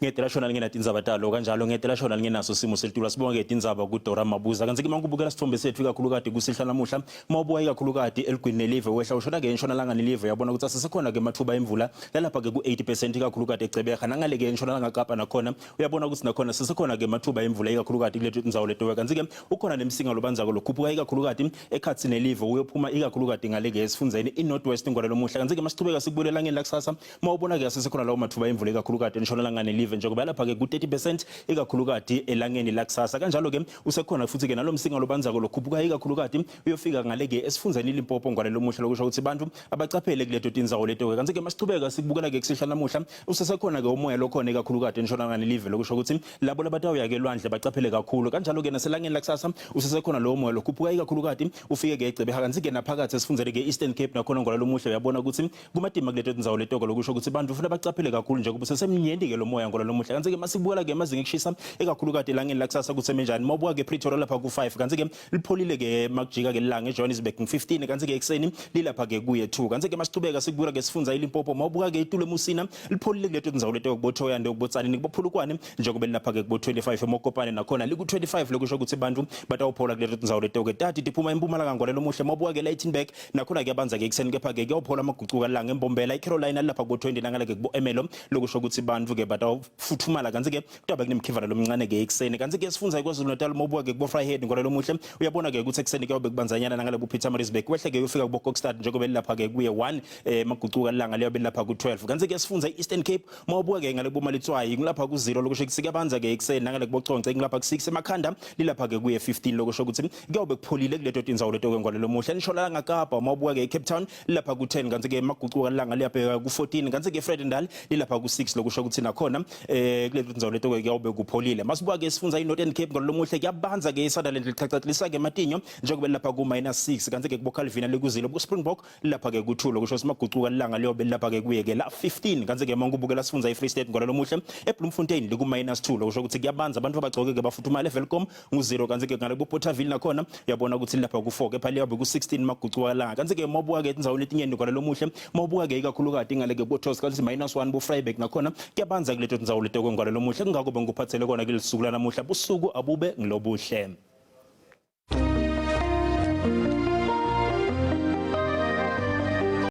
Ngete lashona lingena tindzaba talo kanjalo ngete lashona lingenaso simo selitulu. Asibonge tindzaba kuDora Mabuza. Kanti ke mangubukela sithombe sethu ikakhulukati kusihla namuhla, mawubuka ikakhulukati eligwini nelive wehla ushona ke entshonalanga nelive uyabona ukuthi asesekhona ke amathuba emvula lalapha ke ku-80% ikakhulukati eGqeberha nangale ke entshonalanga Kapa nakhona uyabona ukuthi nakhona sesekhona ke amathuba emvula ikakhulukati kuleto tindzawo leto. Kanti ke ukhona nemsinga lobanzako lokhuphuka ikakhulukati ekhatsi nelive uyophuma ikakhulukati ngale ke esifundzeni iNorth West ngwala lomuhla. Kanti ke masichubeka sikubuyela elangeni lakusasa mawubona ke asesekhona lawo mathuba emvula ikakhulukati entshonalanga nelive njengoba lapha ke ku-30% ikakhulukati elangeni lakusasa. Kanjalo ke usekhona futhi ke nalomsinga lobanzako lokhuphuka ikakhulukati uyofika ngale ke esifundzeni iLimpopo ngwala lomuhla lokusho ukuthi bantu abacaphele kuleto tindzawo leto ke. Kanti ke masichubeka sikubukela ke kusihla namuhla usesekhona ke umoya lokhona ikakhulukati entshonalanga nelive lokusho ukuthi labo labatawuya ke elwandle bacaphele kakhulu. Kanjalo ke naselangeni lakusasa usesekhona lowo moya lokhuphuka ikakhulukati ufike ke eGqeberha. Kanti ke naphakathi esifundzeni ke Eastern Cape nakhona ngwala lomuhla uyabona ukuthi kumatima kuleto tindzawo letoko lokusho ukuthi bantu funa bacaphele kakhulu njengoba usesemnyenti ke lo moya ngwala lomuhla. Kanti ke masibukela ke amazinga ekushisa ikakhulukati elangeni lakusasa ukuthi emenjani. Mawubuka ke Pretoria lapha ku-5 kanti ke lipholile ke makujika ke lilanga eJohannesburg ngu-15 kanti ke ekuseni lilapha ke kuye 2. Kanti ke masichubeka sikubukela ke sifundza iLimpopo mawubuka ke itulo eMusina lipholile kuleto tindzawo leto kubo-Thohoyandou kubo-Tzaneen kuboPhulukwane njengoba lilapha ke kubo-25 eMokopane nakhona liku-25 lokusho ukuthi bantu batawuphola kuleto tindzawo leto ke. Tati tiphuma eMpumalanga ngwala lomuhle mawubuka ke Lydenburg nakhona kuyabanza ke ekuseni kepha ke kuyawuphola amagucuka langa eMbombela iCarolina lilapha kubo-20 nangale ke kubo-Ermelo lokusho ukuthi bantu ke batawufuthumala. Kanti ke kutawube kunemkhivana lomncane ke ekuseni. Kanti ke sifundza iKwaZulu Natal mawubuka ke kubo-Vryheid ngwala lomuhle uyabona ke ukuthi ekuseni kuyawube kubanzanyana nangale kuPietermaritzburg wehle ke uyofika kubo-Kokstad njengoba lilapha ke kuye 1 magucuka langa liyobe lilapha ku-12. Kanti ke sifundza i-Eastern Cape mawubuka ke ngale kuboMalitswayi ngilapha ku-0 lokusho ukuthi kuyabanza ke ekuseni nangale kuboConce ngilapha ku-6 emakhanda lilapha ke kuye 15 lokusho ukuthi kuyawube kupholile kuleto tindzawo leto ke ngwala lomuhle. Entshonalanga Kapa mawubuka ke eCape Town lilapha ku-10 kanti ke magucuka lilanga liyabheka ku-14. Kanti ke Vredendal lilapha ku-6 lokusho ukuthi nakhona kuleto tindzawo leto ke kuyawube kupholile. Masibuka ke sifundza i-Northern Cape ngwala lomuhle kuyabanza ke iSutherland lichachatlisa ke ematinyo njengoba lilapha ku--6 kanti ke kubo-Calvina likuzilo ku-Springbok lapha ke ku-2 lokusho simagucuka lilanga liyobe lilapha ke kuye ke la 15. Kanti ke mawukubukela sifundza iFree State ngwala lomuhle eBloemfontein liku--2 lokusho ukuthi kuyabanza abantu abagcoke ke bafuthumala. eWelkom ngu-0 kanti ke ngale kuBothaville nakhona uyabona ukuthi lapha ku-4 kepha liyobe ku-16 magucuka langa. Kanti ke mawubuka ke etindzaweni letinyenti ngwala lomuhle mawubuka ke ikakhulukati ngale ke kubo-Tos kanti -1 bo-Vryburg nakhona kuyabanza kuleto tindzawo leto ngwala lomuhle. Kungako bengikuphathele kona kulelisuku lanamuhla. Busuku abube ngilobuhle.